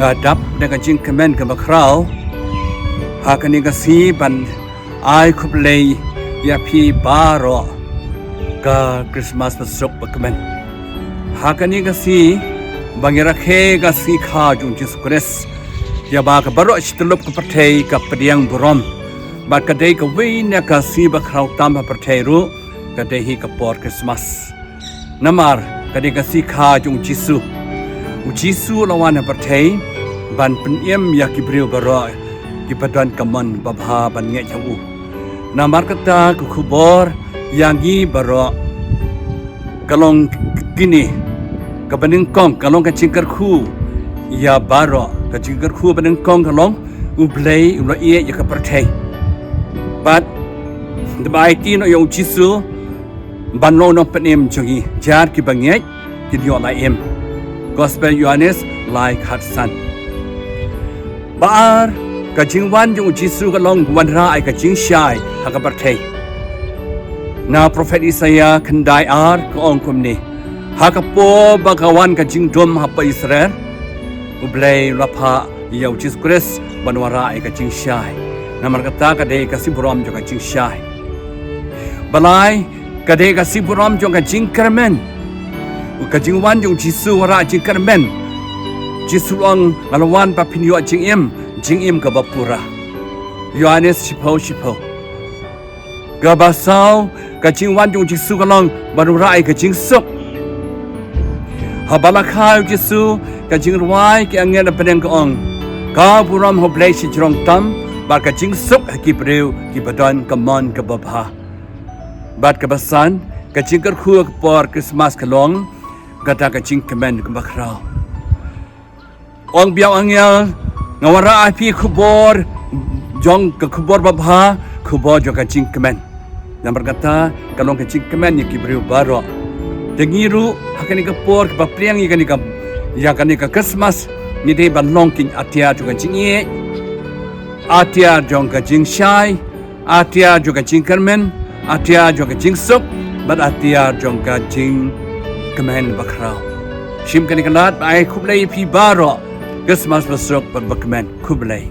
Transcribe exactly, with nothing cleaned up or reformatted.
Ka dap da ka jingkmen kaba khraw ha kane ka sngi ban ai khublei ïa phi baroh ka Christmas ba suk ba kmen. Ha kane ka sngi ba ngi rakhe ka sngi kha jong Jisu Khrist, ïa ba ka baroh shi tyllup ka pyrthei ka pdiang burom. Bad ka dei kawei na ka sngi ba khraw tam ha pyrthei ruh, ka dei hi ka por Christmas. Namar ka dei ka sngi kha jong u Jisu. U Jisu u la wan ha pyrthei ban pynim ïa ki briew baroh kiba don ka mon babha ban ngeit ha u. Namar kata ka khubor ïa ngi baroh ka long kine, kaba nyngkong ka long ka jingkyrkhu ïa baroh, ka jingkyrkhu ba nyngkong ka long U Blei u la ïeit ïa ka pyrthei. Bad da ba aiti noh ïa u Jisu ban long u nongpynim jong ngi, jar kiba ngeit kin ïoh la im. Gospel Ïoannis lai khatsan. Ba ar, ka jingwan jong u Jisu ka long wanrah ai ka jingshai ha ka pyrthei. Na prophet Isaiah khyndai ar ka ong kumne: Ha ka por ba ka wan ka jingdum ha ka Israel, U Blei u la phah ïa u Jisu Khrist ban wanrah ai ka jingshai. Namar kata ka dei ka sngi burom jong ka jingshai. Ba lai, ka dei ka sngi burom jong ka jingkyrmen. Ka jingwan jong u Jisu wanrah jingkyrmen. Jisu u ong, nga la wan ba phin ïoh jingim, jingim kaba pura. Ïoannis shiphew shiphew. Kaba saw, ka jingwan jong u Jisu ka long ban wanrah ai ka jingsuk. Haba la kha ïa u Jisu, ka jingrwai ki angel ha bneng ka ong: Ka burom ha U Blei shajrong tam, bad ka jingsuk ha ki briew kiba don ka mon kaba bha. Bad kaba san, ka jingkyrkhu ha ka por Christmas ka long kata ka jingkmen kaba khraw. Ong bad u angel, nga wanrah ai phi khubor jong ka khubor babha, khubor jong ka jingkmen. Namar kata ka long ka jingkmen ïa ki briew baroh. Te ngi ruh ha kane ka por kaba pdiang ïa kane ka, ïa kane ka Christmas, ngi dei ban long ki atiar jong ka jingïeit, atiar jong ka jingshai, atiar jong ka jingkyrmen, atiar jong ka jingsuk, bad atiar jong ka jingkmen bakhraw. Shim kane ka lad ba ai khublei ïa phi baroh, Christmas basuk bad bakmen. Khublei.